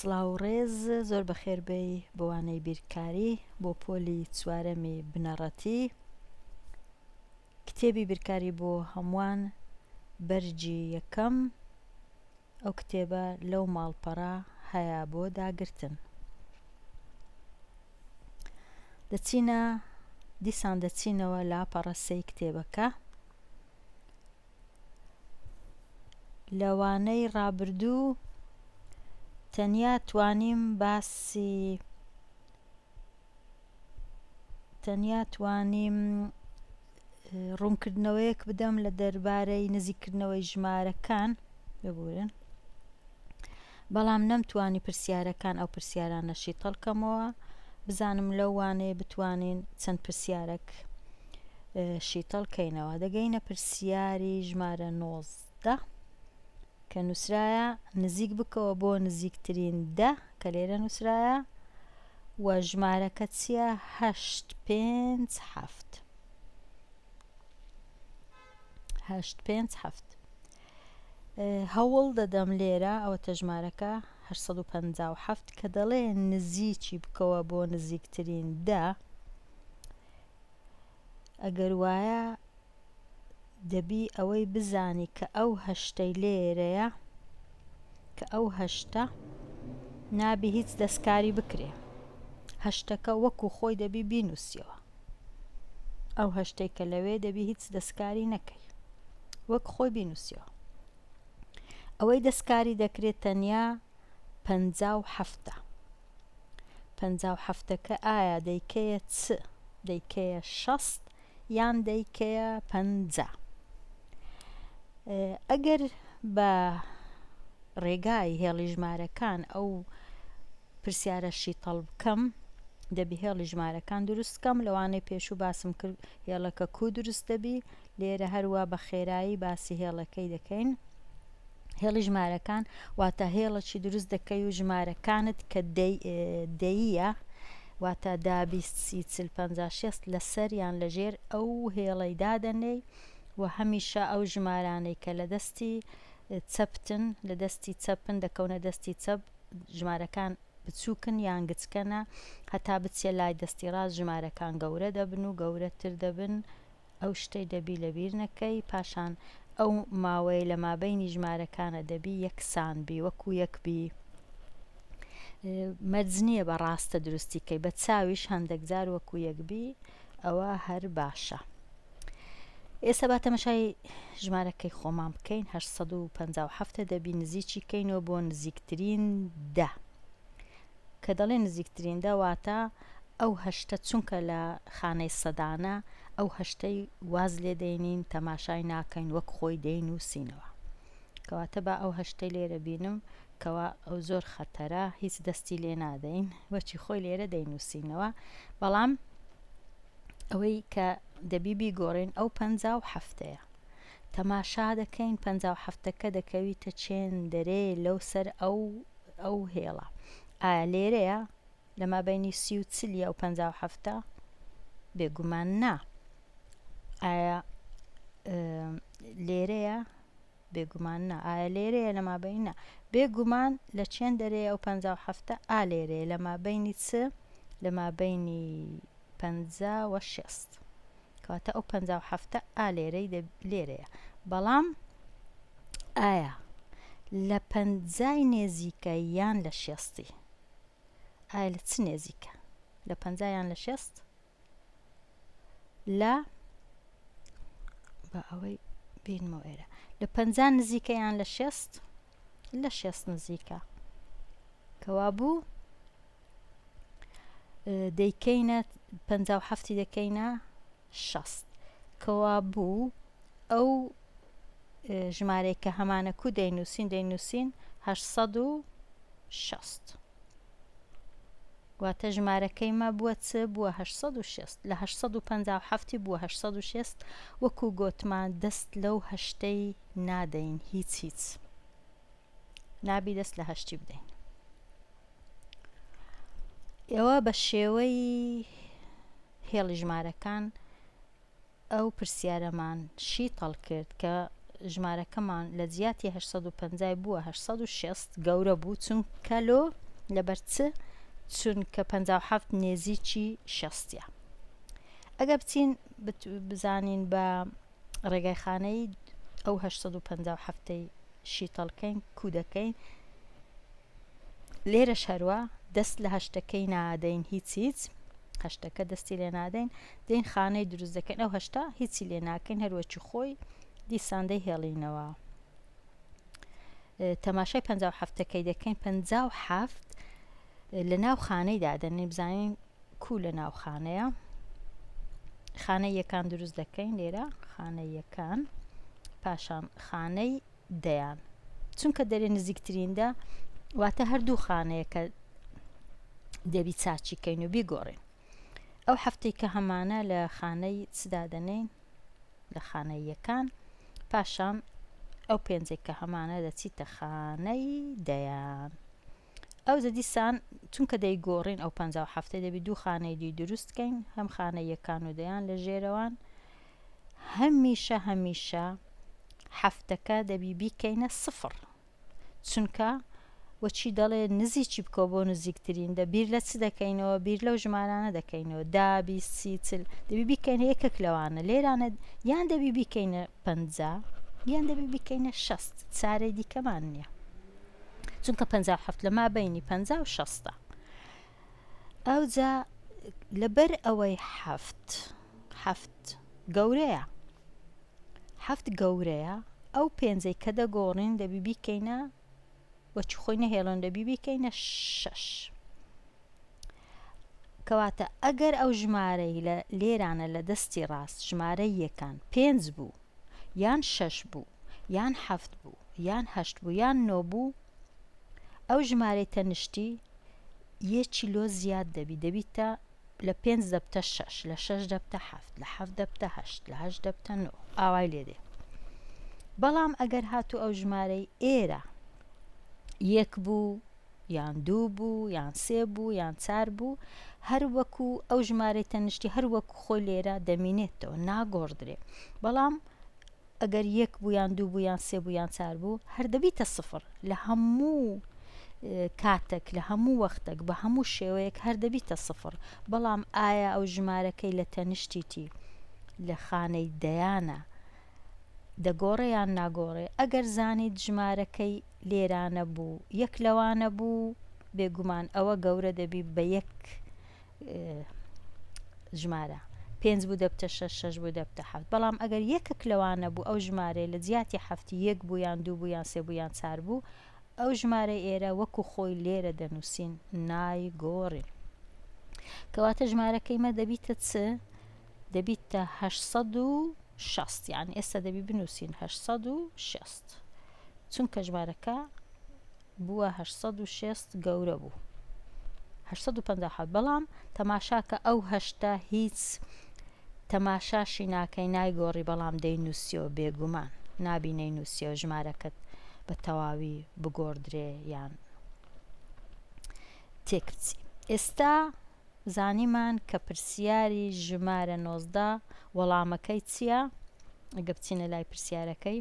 سڵاو و ڕێز زۆر بەخێر بێی بۆ وانەی بیرکاری بۆ پۆلی چوارەمی بنەڕەتی کتێبی بیرکاری بۆ هەمووان بەرگی یەکەم ئەو کتێبە لەو ماڵپەڕە هەیە بۆ داگرتن دەچینە دیسان دەچینەوە لاپەڕە سێی کتێبەکە لە وانەی ڕابردوو تەنیا توانیم باسی تەنیا توانیم ڕوونکردنەوەیەک بدەم لە دەربارەی نزیکردنەوەی ژمارەکان ببورن بەڵام نەمتوانی پرسیارەکان ئەو پرسیارانە شیتەڵ کەمەوە بزانم لەو وانەیە بتوانین چەند پرسیارەک شیتەڵ کەینەوە دەگەینە پرسیاری ژمارە 19 کە نووسرایە نزیک بکەوە بۆ نزیکترین دە کە لێرە نووسرایە و ژمارەکە چییە هەشت پێنج هەفت هەشت پێنج هەفت هەوڵ دەدەم لێرە ئەوەتە ژمارەکە 857 کە دەڵێ نزیکی بکەوە بۆ نزیکترین دە ئەگەر وایە دەبی ئەوەی بزانی کە ئەو هەشتەی لێرەیە کە ئەو هەشتە نابی هیچ دەستکاری بکرێ هەشتەکە وەکو خۆی دەبی بینوسیەوە ئەو هەشتەی کە لەوێ دەبی هیچ دەستکاری نەکەی وەک خۆی بینوسیەوە ئەوەی دەستکاری دەکرێت تەنیا پەنجا و حەفتە پەنجا و حەفتەکە ئایا دەیکەیە چ دەیکەیە شەست یان دەیکەیە پەنجا ئەگەر بە ڕێگای هێڵی ژمارەکان ئەو پرسیارە شیتەڵ بکەم دەبی هێڵی ژمارەکان دروست کەم لەوانەی پێشوو باسم کرد هێڵەکە کو دروست دەبی لێرە هەروا بە خێرایی باسی هێڵەکەی دەکەین هێڵی ژمارەکان واتە هێڵەکی دروست دەکەی و ژمارەکانت کە دەیە واتە دا 20 سی چل پەنجا شێست لەسەر یان لەژێر ئەو هێڵەی دادەنێی و هەمیشە ئەو ژمارانەی کە لە دەستی چەپتن لە دەستی چەپن دەکەونە دەستی چەپ ژمارەکان بچووکن یان گچکەنە هەتا بچیە لای دەستی ڕاست ژمارەکان گەورە دەبن و گەورەتر دەبن ئەو شتەی دەبی لەبیر نەکەی پاشان ئەو ماوەی لە مابەینی ژمارەکانە دەبی یەکسان بی وەکو یەک بی مەرج نییە بە ڕاستە دروستی کەی بە چاویش هەندێک جار وەکو یەک بی ئەوە هەر باشە. ئێستا با تەمەشای ژمارەکەی خۆمان بکەین 857 دەبی نزیکی کەینەوە بۆ نزیکترین دە کە دەڵێ نزیکترین دە واتە ئەو هەشتە چونکە لە خانەی سەدانە ئەو هەشتەی واز لێ دەینین تەماشای ناکەین وەک خۆی دەینووسینەوە کەواتە با ئەو هەشتەی لێرە بینم کەوا ئەو زۆر خەتەرە هیچ دەستی لێ نادەین وەچی خۆی لێرە دەینووسینەوە بەڵام ئەوەی کە دەبی بیگۆڕین ئەو پەنجا و حەفتەیە تەماشا دەکەین پەنجا و حەفتەکە دەکەویتە چێن دەرێ لەو سەر ئەو ئەو هێڵە ئایا لێرەیە لە مابینی سی و چلی ئەو پەنجا و حەفتە بێگومان نا ئایا لێرەیە بێگومان نا ئایا لێرەیە لە مابین نا بێگومان لە چێن دەرەیە ئەو 57 ئا لێرەیە لە مابینی چ لە مابینی 50 و شێست کەواتە ئەو 57 ئا لێرەی لێرەیە بەڵام ئایا لە پەنجای نێزیکە یان لە شێستی ئایا لە چ نێزیکە لە پەنجا یان لە شێست لە بە ئەوەی بینمەوە ئێرە لە پەنجا نزیکە یان لە شێست لە شێست نزیکە کەوا بوو دەیکەینە 57 دەکەینە شەست کەوا بوو ئەو ژمارەی کە هەمانە کو دەینووسین دەینووسین 860 واتە ژمارەکەی مە بووە چ؟ بووە 860 لە 857 بووە 860 وەکو گۆتمان دەست لەو هەشتەی نادەین هیچ هیچ نابی دەست لە هەشتی بدەین ئێوە بە شێوەی هێڵی ژمارەکان ئەو پرسیارەمان شیتەڵ کرد کە ژمارەکەمان لە جیاتی 850 بووە 860 گەورە بوو چونکە لۆ؟ لەبەر چ؟ چونکە 57 نێزیکی شەستە. ئەگە بچین بزانین بە ڕێگای خانەی ئەو 857 شیتەڵکەین کو دەکەین لێرەش هەروا دەست لە هەشتەکەی نادەین هیچ هیچ هەشتەکە دەستی لێ نادەین دێین خانەی دروست دەکەین ئەو هەشتا هیچی لێ ناکەین هەروەکی خۆی دیسان دەی هێڵینەوە تەماشای پ هەفتەکەی دەکەین پ هەفت لە ناو خانەی دادەنێ بزانین کو لە ناو خانەیە خانە یەکان دروست دەکەین لێرە خانە یەکان پاشان خانەی دەیان چونکە دەرێ نزیکترین دە واتە هەردوو خانەیە کە دەبی چاچی کەین و بیگۆڕین ئەو هەفتەی کە هەمانە لە خانەی چدا دەنێین لە خانەی یەکان پاشان ئەو پێنجێک کە هەمانە دەچیتە خانەی دەیان ئەو دیسان چونکە دەیگۆڕین ئەو 57 دەبی دوو خانەی دی دروست کەین هەم خانە یەکان و دەیان لە ژێرەوان هەمیشە هەمیشە حەفتەکە دەبی بیکەینە سفڕ چونکە وەچی دەڵێ نزیکی بکەوە بۆ نزیکترین دە بیر لە چ دەکەینەوە بیر لەو ژمارانە دەکەینەوە دا 20 سی چل دەبی بیکەینە یەکێک لەوانە لێرانە یان دەبی بیکەینە پەنجا یان دەبی بیکەینە شەست چارەی دیکەمان نییە چونکە 57 لە مابینی 50 و شەستە ئەوجا لەبەر ئەوەی حەفت حەفت گەورەیە حەفت گەورەیە ئەو پێنجەی کە دەگۆڕین دەبی بیکەینە وەچی خۆی نەهێڵن دەبی بیکەینە شەش کەواتە ئەگەر ئەو ژمارەی لە لێرانە لە دەستی ڕاست ژمارە یەکان پێنج بوو یان شەش بوو یان حەفت بوو یان هەشت بوو یان نۆ بوو ئەو ژمارەی تەنشتی یەکی لۆ زیاد دەبی دەبیتە لە پێنج دەبتە شەش لە شەش دەبتە حەفت لە حەفت دەبتە هەشت لە هەشت دەبتە نۆ ئاوای لێ دێ بەڵام ئەگەر هاتوو ئەو ژمارەی ئێرە یەک بوو یان دوو بوو یان سێ بوو یان چار بوو هەر وەکو ئەو ژمارەی تەنشتی هەر وەکو خۆی لێرە دەمینێتەوە ناگۆڕدرێ بەڵام ئەگەر یەک بوو یان دوو بوو یان سێ بوو یان چار بوو هەر دەبیتە سفر لە هەموو کاتێک لە هەموو وەختێک بە هەموو شێوەیەک هەر دەبیتە سفر بەڵام ئایا ئەو ژمارەکەی لە تەنشتیتی لە خانەی دەیانە دەگۆڕێ یان ناگۆڕێ ئەگەر زانیت ژمارەکەی لێرانە بوو یەک لەوانە بوو بێگومان ئەوە گەورە دەبی بە یەک ژمارە پێنج بوو دەبتە شەش شەش بوو دەبتە حەفت بەڵام ئەگەر یەکێک لەوانە بوو ئەو ژمارەیە لە جیاتی حەفتی یەک بوو یان دوو بوو یان سێ بوو یان چار بوو ئەو ژمارەی ئێرە وەکو خۆی لێرە دەنووسین نایگۆڕین کەواتە ژمارەکەی مە دەبیتە چ دەبیتە 860 یان ئێستا دەبی بنووسین 860 چونکە ژمارەکە بووە 860 گەورە بوو 857 بەڵام تەماشاکە ئەو هەشتە هیچ تەماشاشی ناکەی نایگۆڕی بەڵام دەینووسیەوە بێگومان نابی نەینووسیەوە ژمارەکەت بە تەواوی بگۆڕدرێ یان تێک بچی ئێستا زانیمان کە پرسیاری ژمارە 19 وەڵامەکەی چییە؟ ئەگە بچینە لای پرسیارەکەی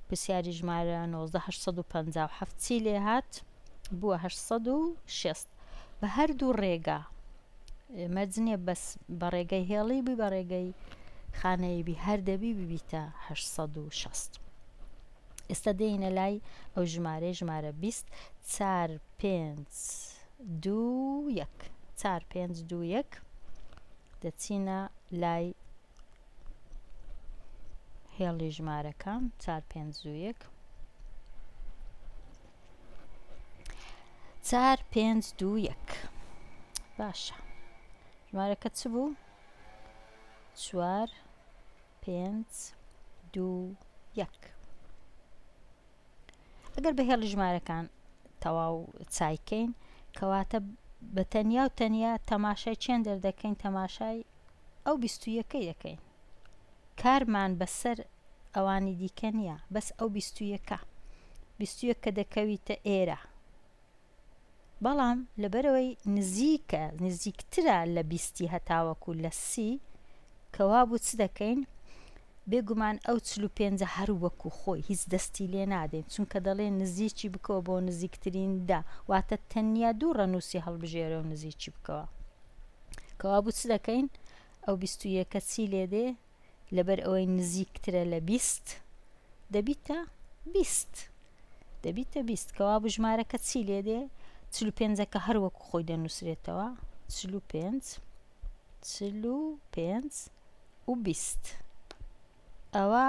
پرسیاری ژمارە 19 857 چی لێ هات بووە 860 بە هەردوو ڕێگا مەرج نییە بەس بە ڕێگەی هێڵی بی بە ڕێگەی خانەیی بی هەر دەبی ببیتە 860 ئێستا دێینە لای ئەو ژمارەی ژمارە 20 چار پێنج دوو یەک چار پێنج دوو یەک دەچینە لای هێڵی ژمارەکان چار پێنج دوو یەک چار پێنج دوو یەک باشە ژمارەکە چ بوو چوار پێنج دوو یەک ئەگەر بە هێڵی ژمارەکان تەواو چایکەین کەواتە بە تەنیا و تەنیا تەماشای چێن دەردەکەین تەماشای ئەو بیستویەکەی دەکەین کارمان بەسەر ئەوانی دیکە نییە بەس ئەو بیستویەکە بیستویەک کە دەکەویتە ئێرە بەڵام لەبەرەوەی نزیکە نزیکترە لە بیستی هەتاوەکو لە سی کەوابوو چ دەکەین؟ بێگومان ئەو 45 هەر وەکو خۆی هیچ دەستی لێ نادەین چونکە دەڵێ نزیکی بکەوە بۆ نزیکترین دە واتە تەنیا دوو ڕەنووسی هەڵبژێرە و نزیکی بکەوە کەوابوو چ دەکەین ئەو 21ەکە چی لێ دێ لەبەر ئەوەی نزیکترە لە 20 دەبیتە 20 دەبیتە 20 کەوابوو ژمارەکە چی لێ دێ 45ەکە هەر وەکو خۆی دەنووسرێتەوە 45 45 و 20 ئەوە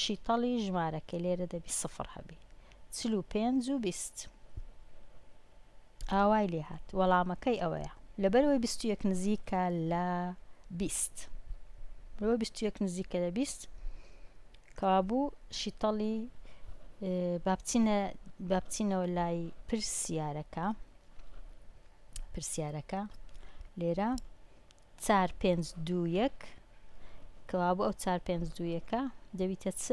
شیتەڵی ژمارەکەی لێرە دەبی سفر هەبی 45 و 20 ئاوای لێ هات وەڵامەکەی ئەوەیە لەبەرەوەی 21 نزیکە لە 20 لەوە 21 نزیکە لە 20 کەوابوو شیتەڵی بابچینە بابچینەوە لای پرسیارەکە پرسیارەکە لێرە چار پێنج دوو یەک کەوابوو ئەو چار پێنج دوو یەکە دەبیتە چ؟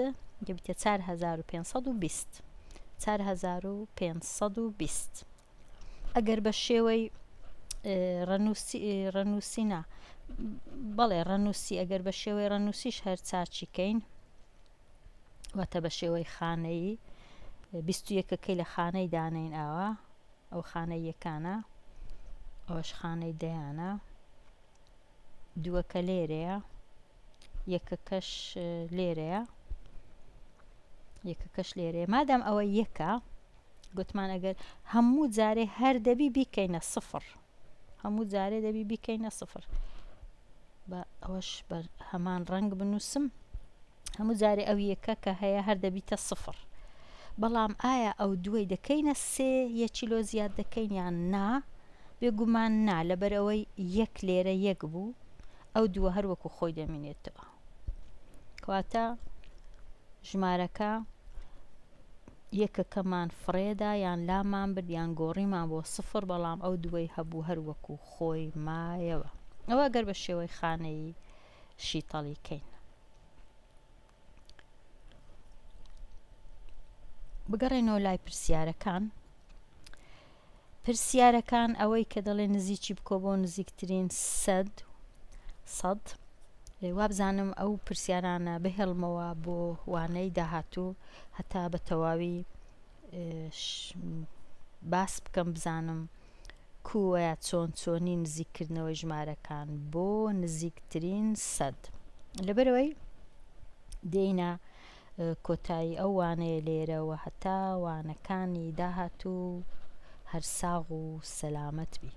دەبیتە 4520 4520 ئەگەر بە شێوەی ڕەنووسی ڕەنووسی نا بەڵێ ڕەنووسی ئەگەر بە شێوەی ڕەنووسیش هەر چاچی کەین واتە بە شێوەی خانەیی بیستویەکەکەی لە خانەی دانین ئاوا ئەو خانەی یەکانە ئەوەش خانەی دەیانە دووەکە لێرەیە یەکەکەش لێرەیە یەکەکەش لێرەیە مادام ئەوە یەکە گوتمان ئەگەر هەموو جارێ هەر دەبی بیکەینە سفر هەموو جارێ دەبی بیکەینە سفر بە ئەوەش بە هەمان ڕەنگ بنووسم هەموو جارێ ئەو یەکە کە هەیە هەر دەبیتە سفر بەڵام ئایا ئەو دووەی دەکەینە سێ یەکی لۆ زیاد دەکەین یان نا بێگومان نا لەبەرئەوەی یەک لێرە یەک بوو ئەو دووە هەر وەکو خۆی دەمینێتەوە کەواتە ژمارەکە یەکەکەمان فڕێدا یان لامان برد یان گۆڕیمان بۆ سفر بەڵام ئەو دووەی هەبوو هەر وەکو خۆی مایەوە ئەوە گەر بە شێوەی خانەیی شیتەڵی کەین. بگەڕێنەوە لای پرسیارەکان پرسیارەکان ئەوەی کە دەڵێ نزیکی بکۆ بۆ نزیکترین سەد سەد وابزانم ئەو پرسیارانە بهێڵمەوە بۆ وانەی داهاتوو هەتا بە تەواوی باس بکەم بزانم کووەیە چۆن چۆنی نزیک کردنەوەی ژمارەکان بۆ نزیکترین سەد لەبەرئەوەی دێینە کۆتایی ئەو وانەیە لێرەوە هەتا وانەکانی داهاتوو هەر ساغ و سەلامەت بی.